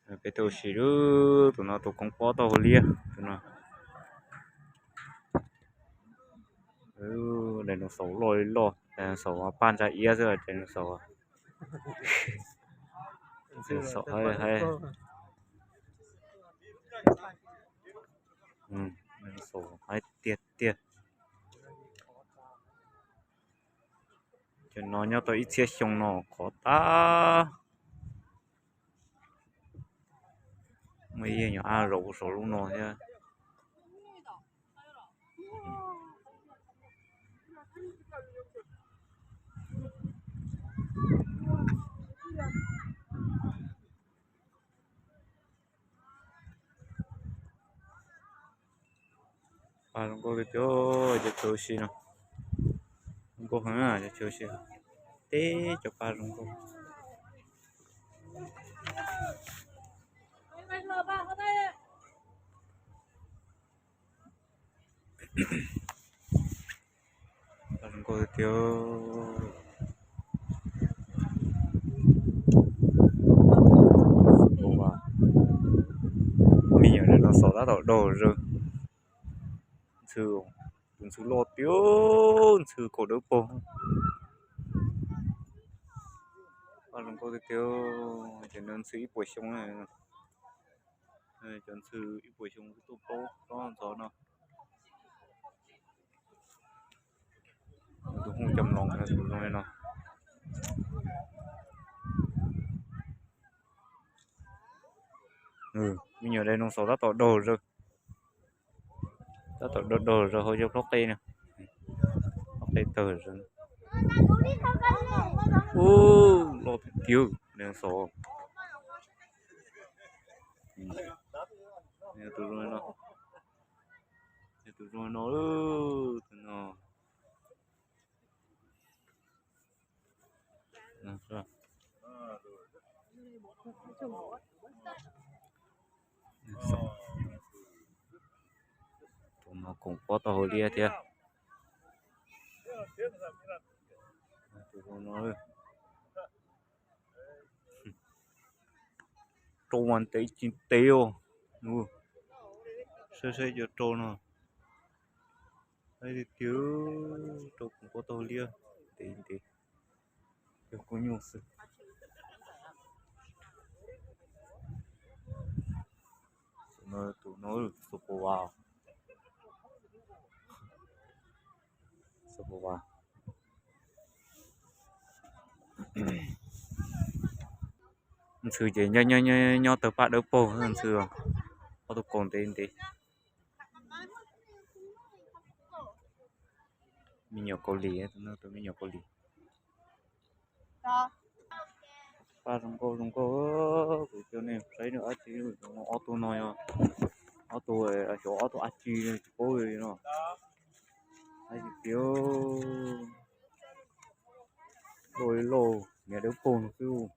Peb tuaj ua si lawm, tus no tus koob pob tauj hauv liab tus no. Daim no xaus loj li loj, xaus paj ntsa iab xwb daim no xaus. Xaus haib haib. Xaus haib tiag tiag. Cov no nyob tau ib txhiab xyoo no qhov tag. Muaj ib yam nyuam ab zaum saum lub no thiab. Paj zoo nkauj tiag tiag, cov chaw ua si no. Zoo nkauj heev, cov chaw ua si. Teb cov paj zoo nkauj. Paj zoo nkauj tiag tiag. Me nyuam no xaus tab tom daug zog. Ntxhw, tus ntxhw loj tiag, ntxhw kaum dawb paug. Paj zoo nkauj tiag tiag, cov no ntxhw ib puas xyoo, cov ntxhw ib puas xyoo twb tuaj plaub tsob ntxhov no. Tus hooj coj mloos tus zoo li no. Me nyuam daim no xaus tab tom daug zog. Tab tom daug daug zog hauv cov plaub qe no. Plaub qe tawg zog. Ub, loj tiag tiag daim no xaus. Tus zoo li no, tus zoo li no, tus no. Tus no koom pob tauj hauv liab thiab. Rau mas ntev tsis ntev os. Saib saib cov rau no. Tiag tiag, rau koom pob tauj hauv liab ntev ntev. Yog kub nyuj xwb. Tus no, tus no, xaus pos vas, xaus pos vas. Ntxhw ces nyob nyob nyob tawg paj dawb paug ntxhw, ob tug kaus ntev ntev. Me nyuam Kaus Lim, tus no tus me nyuam Kaus Lim. Paj zoo nkauj zoo nkauj, kuv coj nej saib dab tsi, ob tug no yog ob tug, xyov ob tug dab tsi tsis paub li no. Dab tsi tiag, loj li loj, niag dawb paug no xwb.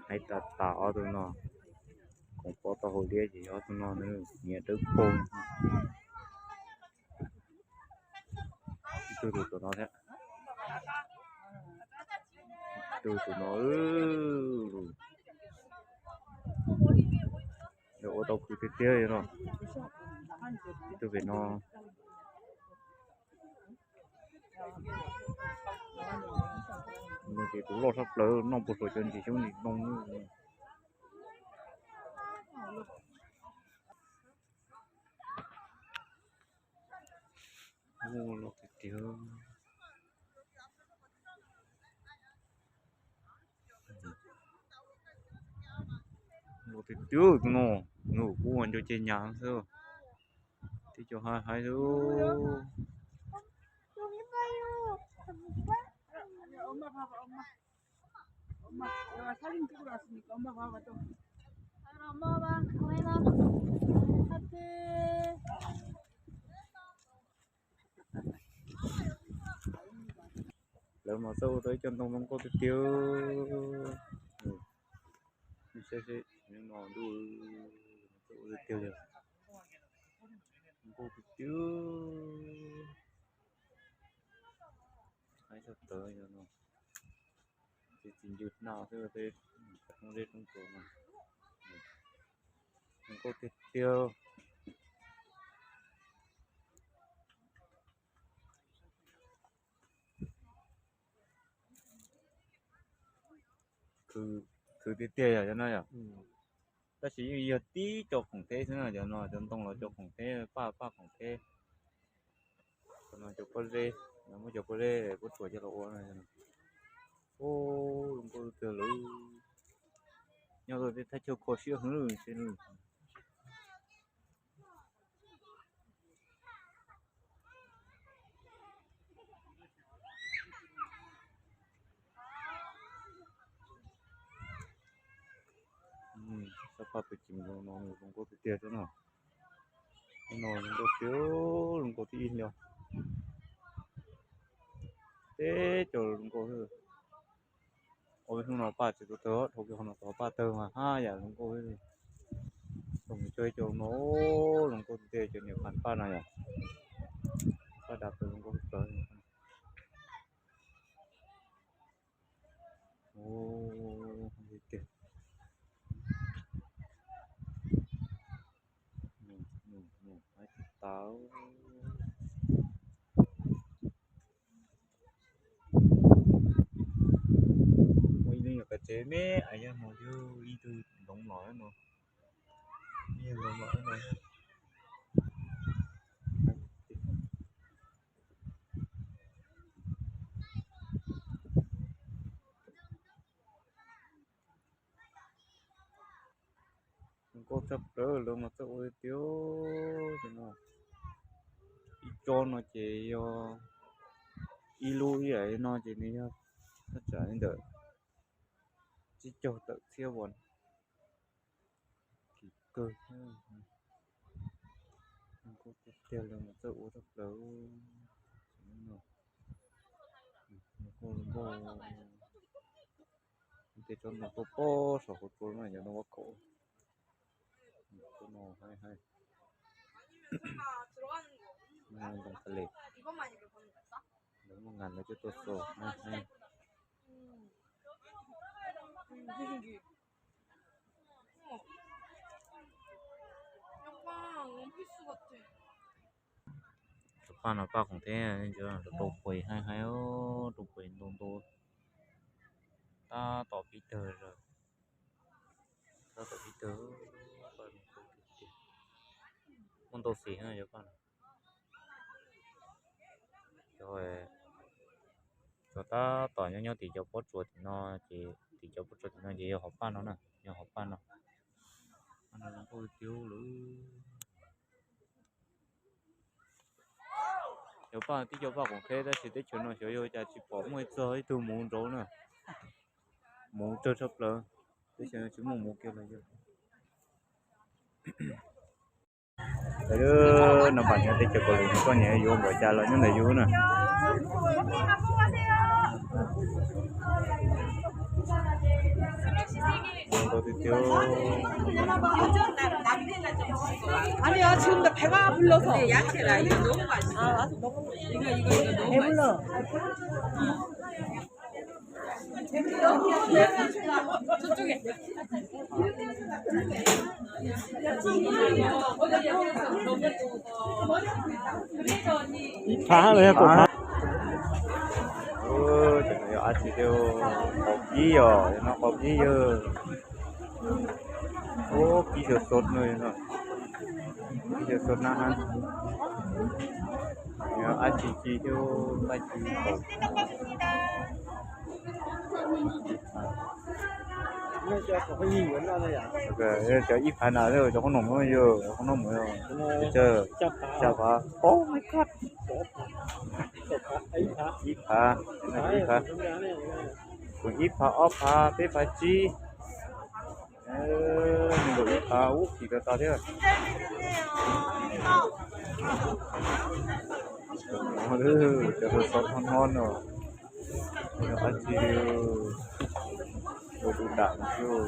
Haib tas tas ob tug no, koom pob tauj hauv liab ces ob tug no niag dawb paug. Ib tug tus no thiab, ib tug tus no. Lawv ua tau khwv tiag tiag li no. Ib tug pem no. No ces tus loj tshaj plaws noj puas suav cov ntsis xyoob ntsis ntoo. Loj tiag tiag. Loj tiag tiag tus no, nws kuj ua nco ces nyas xwb. Tib co haib haib xwb. Lawv mas txawj ua tau ib co ntoo zoo nkauj tiag tiag. Saib seb no ntuj, txawj ua tiag tiag li. Nkauj tiag tiag. Haib tshaj plaws no. Ces txiv ncws no xwb, tej roob zeb roob tsuas no, zoo nkauj tiag tiag. Khwv tiag tiag yom cov no yom. Tab sis yeej yog tib co khoom teb xwb na, cov no cov ntoo los cov khoom teb, paj paj khoom teb. Cov no cov pob zeb, muab cov pob zeb pob tsuas coj los ua no. Ub, zoo nkauj tiag lawm. Nyob rau tej thaj chaw kho siab heev li. Sab paj pem cim no zoo nkauj tiag tiag xwb no. No zoo nkauj tiag, zoo nkauj tib ib li. Teb cov zoo nkauj xwb. Ua hnub no paj tsis tau tawg, dhau kiag qhov no tau paj tawg mas haj yam zoo nkauj. Tau mus cog ib co no zoo nkauj tiag tiag, cov niam paj no yom. Paj dab pem zoo nkauj tshaj plaws. Tsis tau. Ua ib lub nyuam qab tsev me, yog mus yug ib tug ntoo los no. Ib ntoo los no. Zoo nkauj tshaj plaws, lawv mas txawj ua tiag tiag no. Ib tsob no ces yog ib lub ib yam no ces nws yog thaj tsam li ntawm tsib caug tawm txhiab vos. Kim kawg. Zoo nkauj tiag tiag, lawv mas txawj ua tshaj plaws. Zoo nkauj, zoo nkauj. Tej tsob ntoo tuaj pob saum hauv tsua no yog ntoo vab kaum. Tsob no haib haib. Ntoo tha les. Lawv muaj ngas lawv coj tuaj xo haib haib. Cov paj no paj khoom teb, rau quas haib haib, rau quas ntau ntau. Tab tom pib tawg lawm. Tab tom pib tawg. Muaj ntau xim cov paj no. Cov tab tom nyob nyob tim cov pob tsuas tim no ces, tim cov pob tsuas tim no ces yog hauv paj no na, yog hauv paj no. Paj no zoo nkauj tiag lawm. Cov paj tib co paj khoom teb tab sis teb chaws no xyov yog cas tsis pom muaj ib txog ib tug muv nraud na. Muv tsawg tshaj plaws, teb chaws no tsis muaj muv kiag los yog. Nov pam nyob teb chaws Kaus Lim no koj niam yuav npaum cas los nyob ntawm yus na. Zoo nkauj tiag tiag. Ib phav los yog kaum phav. Cov no yog dab tsi thiab? Qaub qib os, no qaub qib yog. Ub, qib xyaw xov no, qib xyaw xov na. Yog dab tsi ci thiab, dab tsi kaum. Cov ib phav na, cov qhob noom yog, cov qhob noom yog, xya phav. Oh my god. Ib phav, ib phav, ib phav, ob phav, peb phav, tsib. Nees nkaum ib phav, ub, kim tas tas thiab. Cov xov no no no, dab tsi ua du dam xwb.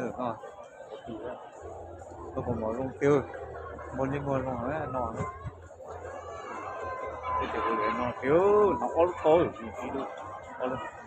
no, tuaj pom mov zoo tiag, muag li muag zoo no. Tej ces kuv li no tiag, no ob lub tauv, ob lub.